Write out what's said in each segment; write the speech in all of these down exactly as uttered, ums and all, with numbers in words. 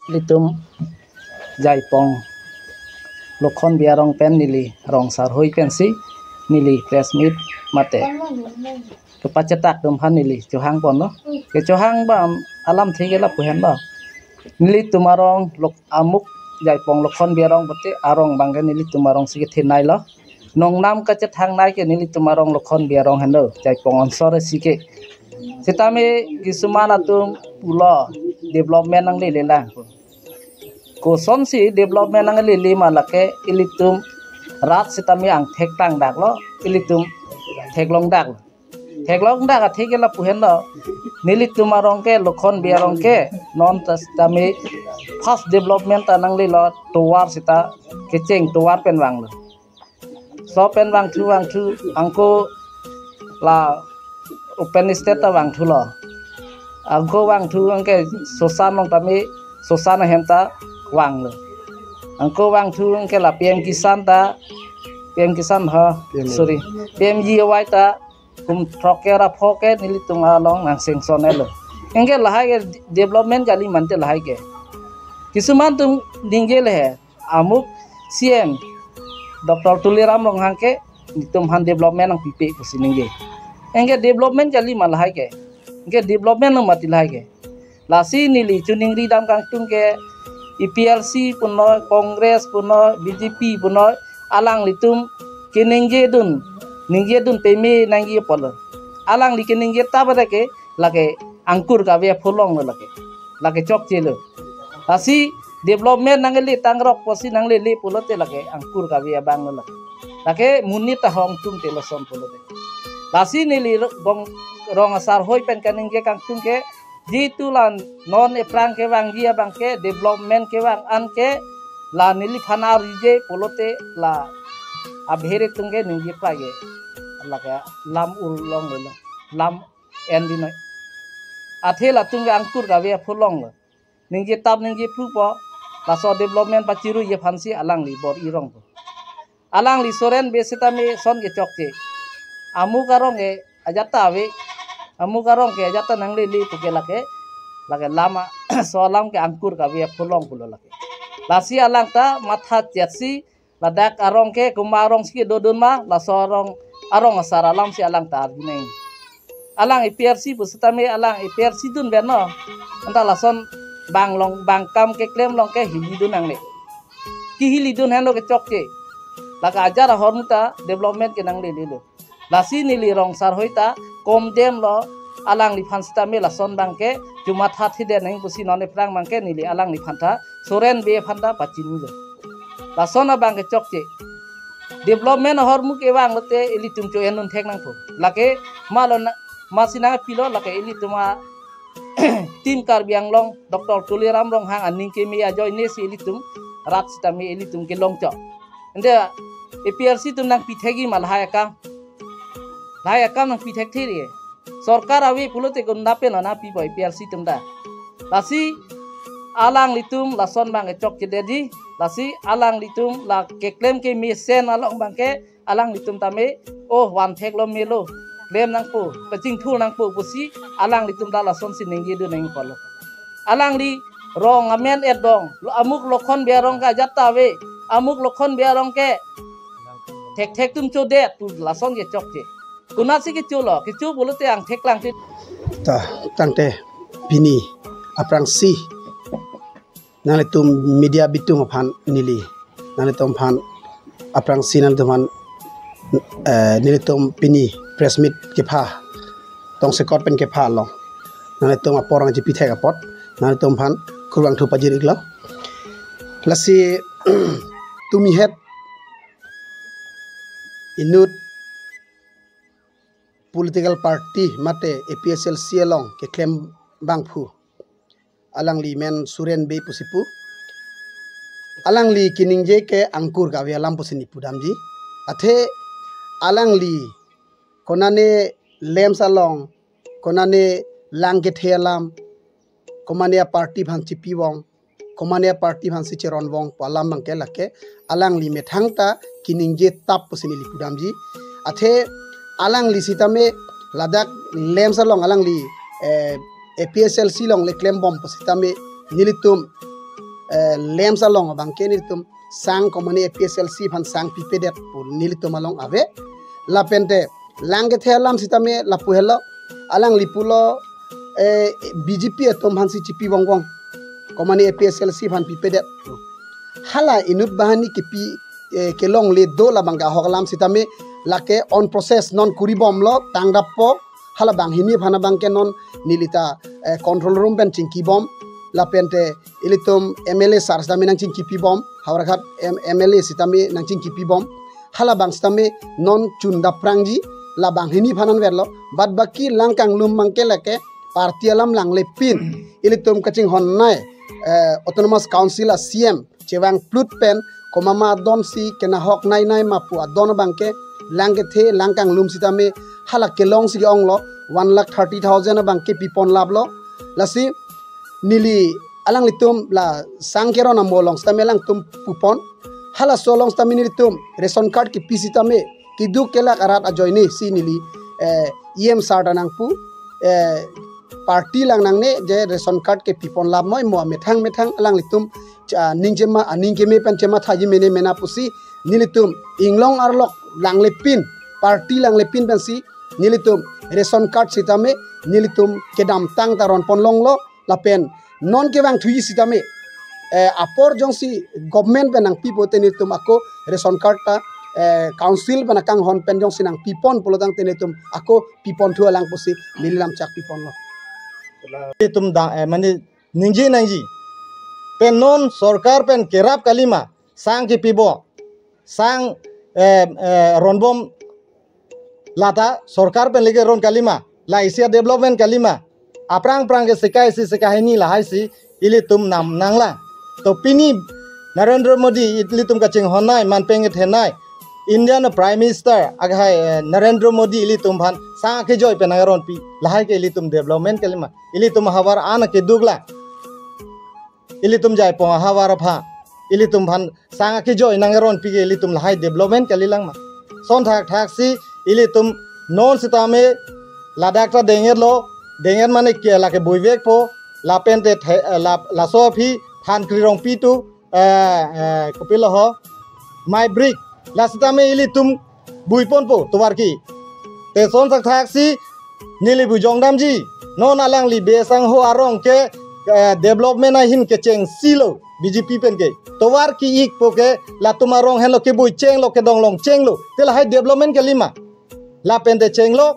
Ilitum Jaipong Lokhon Bey arong pen neli rong sarhoi pensi neli press meet mate kepachetak atum aphan neli chohang ponlo. Kechohang abang alamthe ke lapu henlo. Nelitum arong lok amuk Jaipong Lokhon Bey arong pute arong abangke nelitum arongsi kethenei lo. Nongnam kachethangnei ke nelitum arong Lokhon Bey arong henlo, Jaipong onsor isi ke. Sitame kisuman atum pulo development nanglele lang. Kosonsi development nanglele ma lake ilitum rat sitame angthek tangdaklo, ilitum theklongdaklo. Theklongdak athe ke lapu henlo. Nelitum arong ke, Lokhon Bey arong ke, non ta sitame first development ta nanglelo tovar sita kecheng tovar pen vanglo. So pen vangthu vangthu angko la open stage ta vangthulo. Angko vangthu anke sosan along tame sosan ahem ta vanglo. Angko vangthu anke la P M Kisan ta, P M Kisan ha, P M A Y. Sorry, P M G A Y ta kum throk ke ra pho ke nelitum along nang sanction-etlo. Anke lahai ke development kali mante lahai ke. Kisuman atum ningjele he, amuk C M Doctor Tuliram Ronghang ke nelitum aphan development nangpipe pusi ningje. Anke development kali ma lahai ke. Anke development nang mati lahai ke. Lasi neli choningri dam kangtung ke A P H L C punoi, Congress punoi, B J P punoi, alanglitum keningjedun, ningjedun peme nangji apotlo. Alangli keningje tap pada ke lake angkur kave aphu longlo lake. Lake chokchelo. Lasi development nanglele tangrok pusi nanglele pulote lake angkur kave abang lo lake. Lake monit ta hong tung te lason pulote. Lasi neli ro-, bong rong asarhoi pen kaningje kangtung ke jitu la non ephrang kevangji abangke development kevang anke la neliphan arije pulote la abhere atum ke ningje page. Lake lam ul longlo, lam en dinoi. Athe latum ke angkur kave aphu longlo. Ningje tap ningje phrupo, laso development pachiruji aphansi alangli bor-i rongpo. Alangli Soren Bey sitame son ke chokche. Amuk arong ke ajat ta ave, amuk arong ke ajat ta nanglele puke lake, lake lam a-, so alam ke angkur kave aphu long pulo lake. Lasi alang ta matha chetsi ladak arong ke komat arongsi kedodun ma, laso arong, arong asar alamsi alang ta arjunang. Alang A P H L C pusitame alang A P H L C dun pen no. Anta lason bang long, bang kam keklem along ke hilidun nangne. Kehilidun henlo ke chokche. Lake ajat ahormu ta development ke nanglelelo. Lasi neli rong sarhoi ta komdemlo, alangliphan sitame lason abangke chomatha thidennang pusi non ephrang abangke neli alangliphan ta Soren Bey aphan ta pachinilo. Lason abangke chokche. Development ahormu kevang lote ilitum cho-endun thek nangpo. Lake malo na, masi nangpilo lake ilitum a team Karbi Anglong Doctor Tuliram Ronghang aning keme ajoinesi ilitum rat sitame ilitum kelong chok. Ante A P H L C atum nangpi thekji ma lahai akam. Lahai akam nangpi thekthiri. Sorkar ave pulote konat pen nangpipo A P H L C atum ta. Lasi alanglitum lason abangke chokchedetji. Lasi alanglitum la keklem kemesen along abangke alanglitum tame, oh, van theklo melo, klem nangpo, pachingthur nangpo pusi alanglitum ta lasonsi ningjedun nangkoklo. Alangli rong amen etdong, lo amuk Lokhon Bey arong ke ajat ta ave, amuk Lokhon Bey arong ke thekthek atum chodet pu lason ke chokche. Konatsi kecholo, kecho pulote angthek klangte. Ta, tangte pini aphrangsi nanglitum media bitum aphan neli, nanglitum aphan aphrangsi nanglitum aphan, eh, nelitum pini press meet kepha tongsekot pen kepha along nanglitum apor nangchipithek apot nanglitum aphan kurvangthu pajir-iklo. Lasi tumihet inut political party mate A P H L C along keklem abangphu, alangli men Soren Bey pusi pu. Alangli keningje ke angkur kave alam pusi neli pudamji. Athe alangli konane LAMPS along, konane lang kethe alam, konane aparty aphan chipivong, konane aparty aphansi cheronvong pu alam abangke lake alangli methang ta keningje tap pusi neli pudamji. Athe alangli sitame ladak LAMPS along alangli, eh, A P H L C along le klembom pusitame nelitum eh, LAMPS along abangke nelitum sang komane A P S L C aphan sang pipedet pu nelitum along ave. Lapente lang kethe alam sitame lapu helo, alangli pulo, eh, B J P atum aphansi chipi bong bong komane A P S L C aphan pipedet pu. Hala inut banghini kipi, eh, kelongle do labangke ahok alam sitame lake on process non kuri bomlo, tangdappo. Hala banghini aphan abangke non nelita, eh, control room pen chingki bom, lapente ilitum M L A sir sitame nangchingkipi bom, Howraghat M-, M L A sitame nangchingkipi bom. Hala abang sitame non chun daprangji, la banghini aphan anverlo. Bad baki lang kanglum abangke lake party alam langlepin ilitum kachinghonnei, eh, Autonomous Council a C E M chevang plut pen komat ma adon si kenahok nei nei ma pu adon abangke lang kethe lang kanglum sitame hala kelong si ke-onglo, one lakh thirty thousand abangke pipon laplo. Lasi neli alanglitum la sang keron amo along sitame alangtum pupon. Halaso along sitame nelitum ration card kipi sitame keduk kelak arat ajoine si neli, eh, E M sir ta nangpu, eh, party lang nangne je ration card ke pipon lap moi mo methang methang alanglitum cha-, ning chema, aning keme pen chemathaji mene mena pusi nelitum inglong arlok langlepin, party langlepin pensi nelitum ration card sitame nelitum kedamtang ta ronpon longlo. Lapen non kevang thuji sitame, eh, apor jongsi government pen nangpi pote nelitum ako ration card ta, eh, council pen akanghon pen jongsi nangpipon pulo tangte nelitum ako pipon thu alang pusi neli lamchak piponlo. Itum da, eh, mane ningje nangji. Pen non sorkar pen kerap kalima, sang kipi bom, sang, eh, eh, ron bom lata sorkar pen leke ron kalima, la isi a-development kalima, aphrang aphrang ke sekai isi sekai hini lahai si ilitum nam nanglang. To pini Narendra Modi ilitum kachinghonnei, manpeng kethenei, Indian Prime Minister akhai, eh, Narendra Modi ilitum aphan sang kejoi pen nangronpi, lahai ke ilitum development kalima, ilitum havar an keduk lang. Ilitum Jaipong ahavar aphan ilitum aphan sang akejoi nangronpi ke ilitum lahai development kalilang ma? Son thakthak si ilitum non sitame ladak ta denget lo, denget mane ke lake buivekpo, lapente the-, eh, la-, laso aphi Thankri Rongpi tu, eh, eh, kopilo ho, Maibrik, la sitame ilitum buiponpo tovar ke. Te son thakthak si neli bujong damji. Non alangli Bey Sangho arong ke, eh, development ahin kechengsi lo B J P pen ke. Tovar ke-ikpo ke latum arong henlo kebui chenglo, kedonglong chenglo. Te lahai development kalima? Lapente chenglo,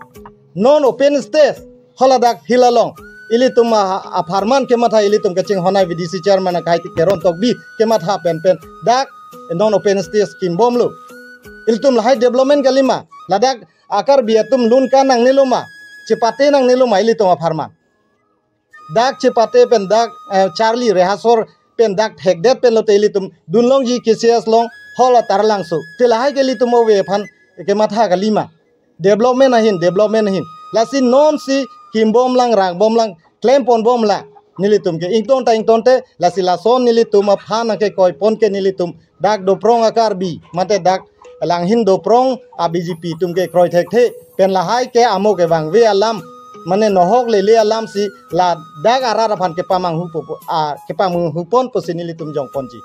non open stage, haladak hill along ilitum a, apharman kematha ilitum kachinghonnei V D C chairman akhai Teron Tokbi kematha pen pen dak non open stage kimbomlo. Ilitum lahai development kalima? Ladak a-Karbi atum lun ka nangnelo ma, chepate nangnelo ma ilitum apharman? Dak chepate pen dak, eh, charli rehasor pen dak thekdet pen lote ilitum dunlongji K C S along, hall a Taralangso. Te lahai ke ilitum ove aphan kematha kalima? Development ahin, development ahin. Lasi non si kimbomlang, rangbomlang, klemponbomlang nelitum ke. Ington ta ingtonte, lasi lason nelitum aphan nangkekoipon ke nelitum dak doprong a-Karbi, mate dak langhin doprong a-B J P atum ke kroi thekthe. Pen lahai ke amo kevangve alam, mane nohok lele alam si ladak arat aphan kepamanghu popo, a, kepamanghupon pusi nelitum jongponji.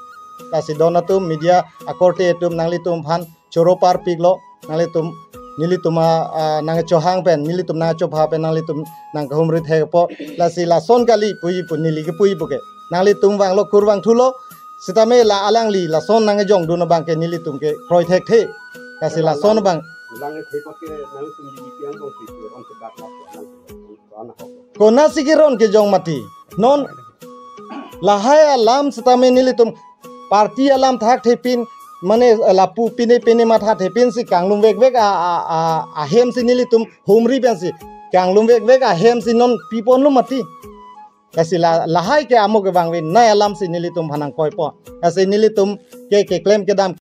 Lasi don atum, media akorte atum, nanglitum aphan choro parpiklo, nanglitum, nelitum a, a, nangchohang pen, nelitum nangchopha pen nanglitum nangkahumri thekpo. Lasi lason kali puji pu neli kepuji pu ke, nanglitum vanglo kurvangthulo sitame la alangli lason nangjongdun abang ke nelitum ke kroi thekthe. Lasi lason abang. Lang ke thepot ke nangtum di piang tong si, on se dak lap, lang se dak lap. Konatsi keron kejong mati? Non lahai alam sitame nelitum party alam thakthepin, mane lapu pine pine mathathepin si kanglumvekvek a, a, a, ahem si nelitum humri pensi kanglumvekvek ahem si non piponlo mati? Lasi la, lahai ke amo kevangvenei alam si nelitum aphan nangkoipo. Lasi nelitum ke keklem kedam